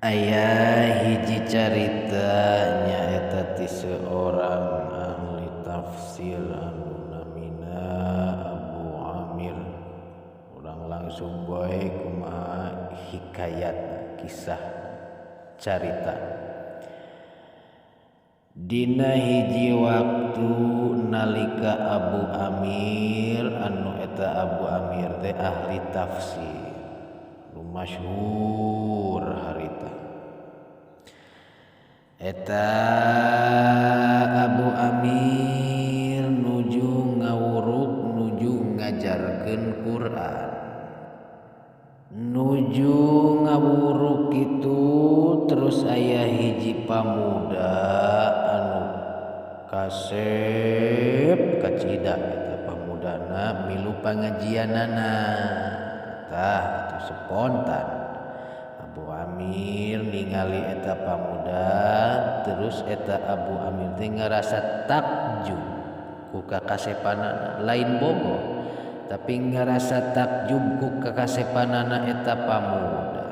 Aya hiji carita nyaeta ti seorang ahli tafsir anu namina Abu Amir. Urang langsung bae kumaha hikayat kisah carita. Dina hiji waktu nalika Abu Amir anu eta Abu Amir teh ahli tafsir nu masyhur harita. Eta Abu Amir nuju ngawuruk nuju ngajarkeun Quran. Nuju ngawuruk kitu terus aya hiji pamuda anu kasep kacida eta pamudana milu pangajianana. Tah atuh spontan Abu Amir ningali eta pamuda terus eta Abu Amir teh ngarasa takjub ku kakasepanana, lain bogoh tapi ngarasa takjub ku kakasepanana eta pamuda.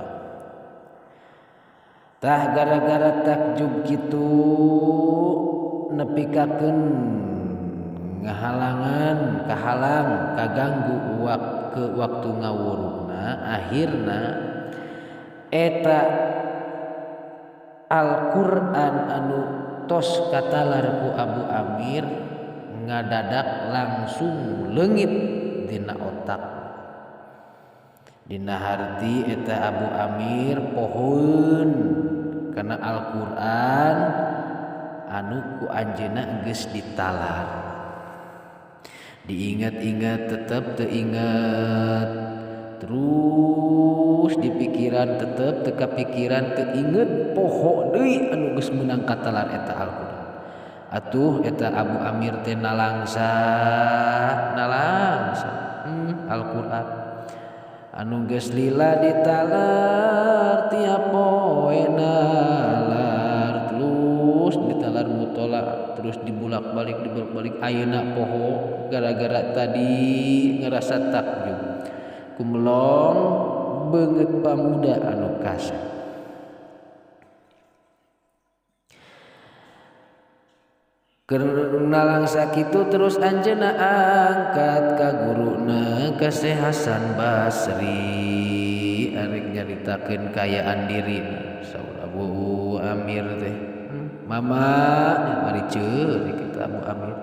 Tah gara-gara takjub kitu nepikakeun ngahalangan kahalang kaganggu ke waktu ngawurukna, akhirna eta Al-Qur'an anu tos katalar ku Abu Amir ngadadak langsung leungit dina otak. Dina harti eta Abu Amir pohoeun kana Al-Qur'an anu ku anjeunna geus ditalar. Diingat-ingat tetep teu inget, terus dipikiran tetep teu kapikiran, teu inget poho deui anu geus meunang katalar eta Al-Qur'an. Atuh eta Abu Amir teh nalangsa Al-Qur'an anu geus lila ditalar tiap poe nalar, terus ditalar mutola, terus dibulak-balik dibulak-balik ayeuna poho gara-gara tadi ngerasa takjub kumelong beungeut pamuda anu kasep. Nalangsa kitu terus anjeunna angkat ka guruna ka Syekh Hasan Basri arek nyaritakeun kaayaan dirina. Saur Abu Amir teh, mama mari ceurik eta Abu Amir,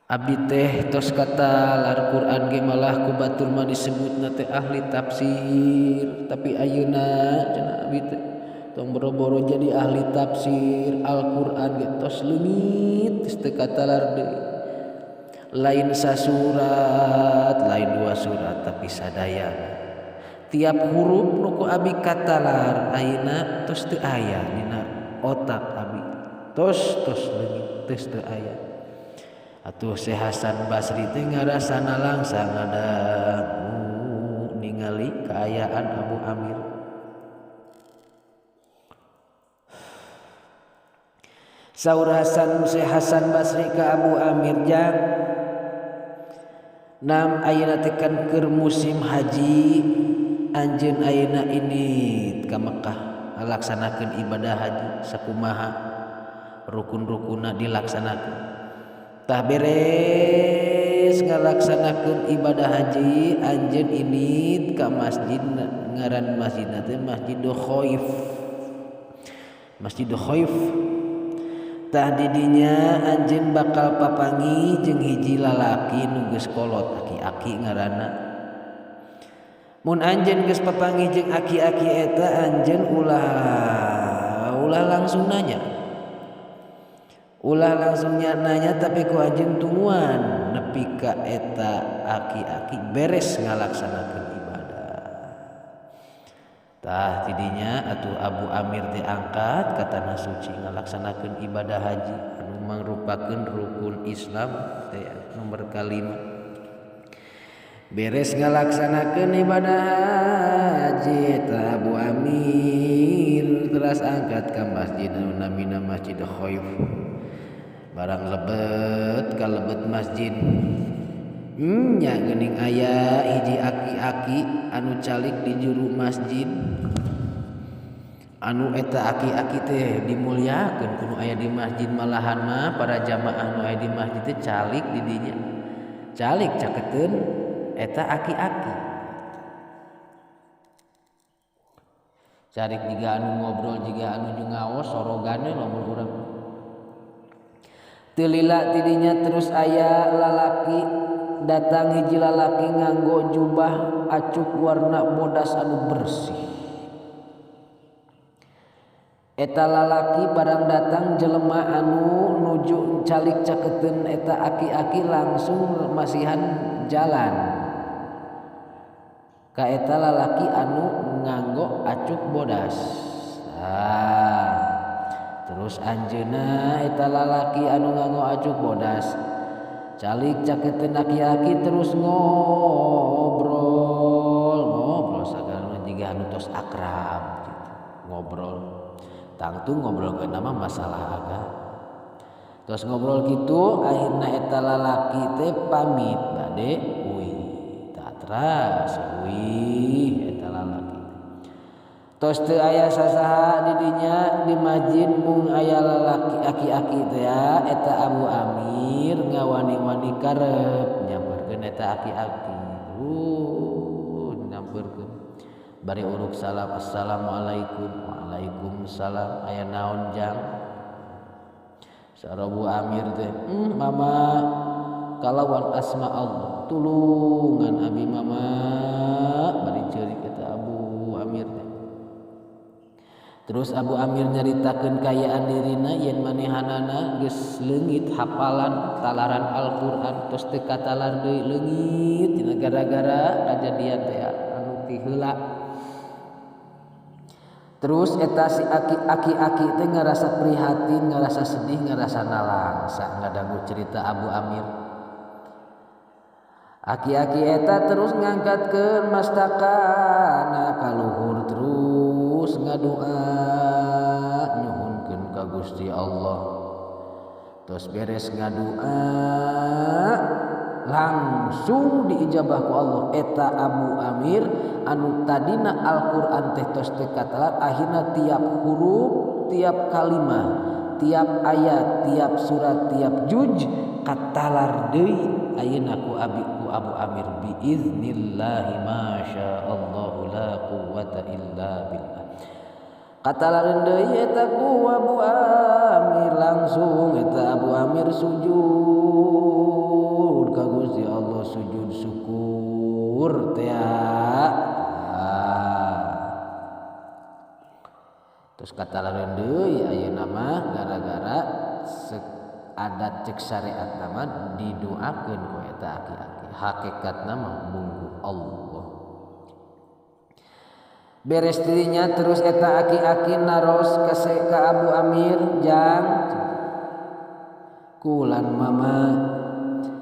abdi teh tos katalar Quran ge malah ku batur mah disebutna teh ahli tafsir, tapi ayeuna cenah abdi teh tong boro-boro jadi ahli tafsir Al-Qur'an ge tos leungit geus teu katalar deui. Lain sasurat, lain dua surat, tapi sadaya tiap huruf nu ku abi katalar ayeuna tos teu aya dina otak abi, tos tos leungit tos teu aya. Atuh Syekh Hasan Basri teh ngarasa nalangsa ngadangu ningali kaayaan Abu Amir. Saur Hasan Syekh Hasan Basri ka Abu Amir, jang nam ayeuna teh kan keur musim haji, anjeun ayeuna ini ka Mekah ngalaksanakeun ibadah haji sakumaha rukun-rukunna dilaksanakeun. Tah beres ngalaksanakeun ibadah haji anjeun ini ka masjid, ngaran masjidna teh Masjidul Khaif. Masjidul Khaif. Tah didinya anjeun bakal papangi jeung hiji lalaki nu geus kolot, aki-aki ngaranna. Mun anjeun geus papangi jeung aki-aki eta anjeun ulah langsung nanya. Ulah langsung nanya tapi ku anjeun tungguan nepi ka eta aki-aki beres ngalaksanakeun ibadah. Tah tidinya atuh Abu Amir teh angkat ka tanah suci ngalaksanakeun ibadah haji anu mangrupakeun rukun Islam teh nomor kalima. Beres ngalaksanakeun ibadah haji eta Abu Amir teras angkat ka masjid anu namina Masjid Khaif. Barang lebet ka lebet masjid Nya geuning aya hiji aki-aki anu calik di juru masjid anu eta aki-aki teh dimuliakeun kudu aya di masjid malahan mah para jamaah nu aya di masjid teh calik di dinya calik caketeun eta aki-aki calik jiga anu ngobrol jiga anu ngaos sorogane lamun urang teu lila ti dinya terus aya lalaki datang hiji lalaki nganggo jubah acuk warna bodas anu bersih. Eta lalaki barang datang jelema anu nuju calik caketeun eta aki-aki langsung masihan jalan ka eta lalaki anu nganggo acuk bodas. Nah, terus anjeunna eta lalaki anu nganggo acuk bodas calik caketeun aki-aki terus ngobrol ngobrol sagala jiga anu tos akrab gitu ngobrol tangtu ngobrol nama masalah agama terus ngobrol gitu akhirna eta lalaki teh pamit bade uih tatras uih eta lalaki tos teu aya sasaha di dinya di masjid mung aya lalaki aki-aki teh ya eta Abu Amir ngawani-wani karep nyamperkeun eta aki-aki nyamperkeun bari uruk salam assalamualaikum waalaikumsalam aya naon jang saur Abu Amir teh mama kalawan asma Allah tulungan abi mama bari ceurik eta Abu Amir teh. Terus Abu Amir nyaritakeun kaayaan dirina yen manehanana geus leungit hafalan talaran Al-Qur'an tos teu katalar deui leungit dina gara-gara kajadian teh anu ti heula. Terus eta si aki-aki teh ngarasa prihatin, ngarasa sedih, ngarasa nalangsa ngadangu cerita Abu Amir. Aki-aki eta terus ngangkatkeun mastakana ka luhur terus ngadoa nyuhunkeun ka Gusti Allah. Terus beres ngadoa langsung diijabah ku Allah. Eta Abu Amir anu tadina Al-Qur'an teh tos teu katalar akhirna tiap huruf, tiap kalimah, tiap ayat, tiap surat, tiap juj katalar deui ayeuna ku abi ku Abu Amir biiznillahi masyaallahu la quwwata illa billah. Katalareun deui eta ku Abu Amir langsung eta Abu Amir sujud ka Gusti Allah sujud syukur teh. Terus katalareun deui ayeuna mah gara-gara adat cek syariat nama didoakeun ku eta aki-aki hakikatna mah munggu Allah. Beres dirinya terus eta aki-aki naros ka Abu Amir jang kulan mama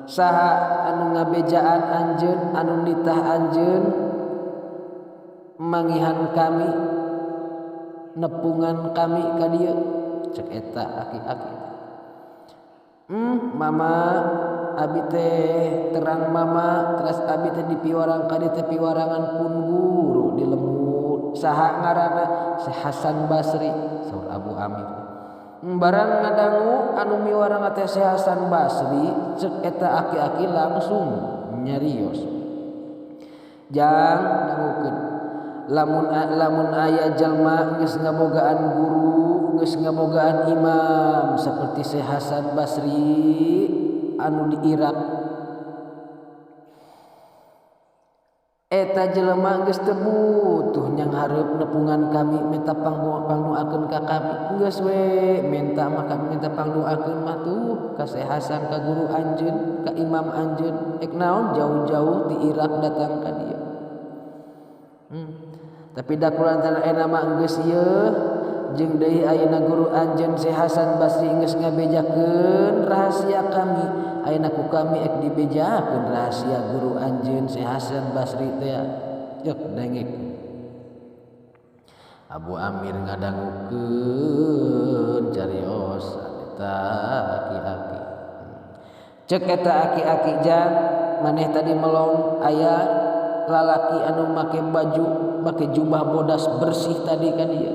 saha anu ngabejaan anjeun anu nitah anjeun mangihan kami nepungan kami ka dieu cek eta aki-aki. Mama abi teh terang mama terus abi teh dipiwarang ka dieu teh piwarangan pun guru di lembur saha ngaranna Syekh Hasan Basri saur Abu Amir. Barang ngadangu anu miwarang teh Syekh Hasan Basri cek eta aki-aki langsung nyarios jang dangukeun lamun aya jalma geus ngabogaan guru geus ngabogaan imam seperti Syekh Hasan Basri anu di Irak eta jelema geus teu butuh nyang hareup nepungan kami minta pangdoakeun ka kami geus we minta maka minta pangdoakeun mah tuh ka Syekh Hasan ka guru anjeun ka imam anjeun ek naon jauh-jauh di Irak datang ka dieu. Tapi da kulantaran ayeuna mah geus ieu jeung deui ayeuna guru anjeun Syekh Hasan Basri geus ngabejakeun rahasia kami ayeuna ku kami ek dibejakeun rahasia guru anjeun Syekh Hasan Basri teh jeung dengek Abu Amir ngadangukeun carios eta aki-aki cek eta aki-aki jang maneh tadi melong aya lalaki anu make baju make jubah bodas bersih tadi ka dieu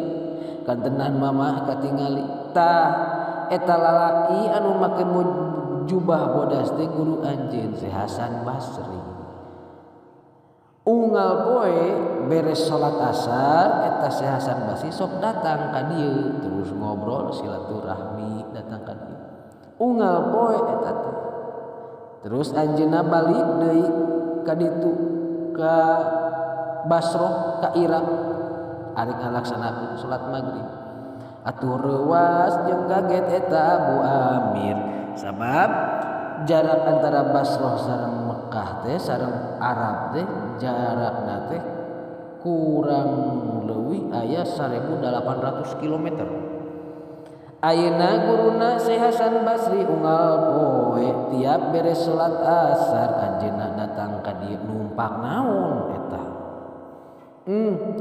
kantenan mamah katingali tah eta lalaki anu make jubah bodas teh guru anjeun Syekh Hasan Basri. Unggal poe beres salat asar eta Syekh Hasan Basri sok datang ka dieu terus ngobrol silaturahmi datang ka dieu. Unggal poe eta teh terus anjeunna balik deui ka ditu ka Basroh ka Irak arek ngalaksanakeun salat maghrib. Atuh reuwas jeung kaget eta Abu Amir sabab jarak antara Basroh sareng Mekah teh sareng Arab teh jarakna teh kurang leuwih aya 1800 km. Ayeuna guruna Syekh Hasan Basri unggal poe tiap beres salat asar anjeunna datang ka dieu numpak naon eta.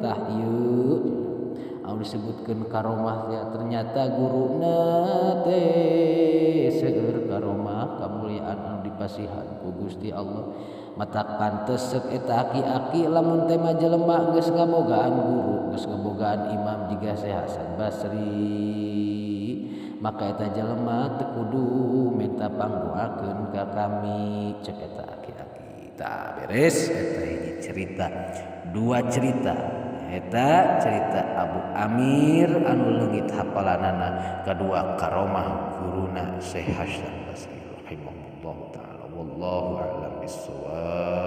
Tah ieu anu disebutkeun karomah ya ternyata guruna teh seueur karomah kamuliaan anu dipasihan ku Gusti Allah. Matak pantes seuk eta aki-aki lamun teh mah jelema geus ngabogaan guru geus ngabogaan imam jiga Syekh Hasan Basri. Maka eta jelema teu kudu minta pangdoakeun ka kami cek eta aki-aki. Tah beres eta hiji cerita, dua cerita. Eta cerita Abu Amir anu leungit hapalanana, kadua karomah guruna Syekh Hasan Basri rahimahullahu taala. Wallahu a'lam bissawab.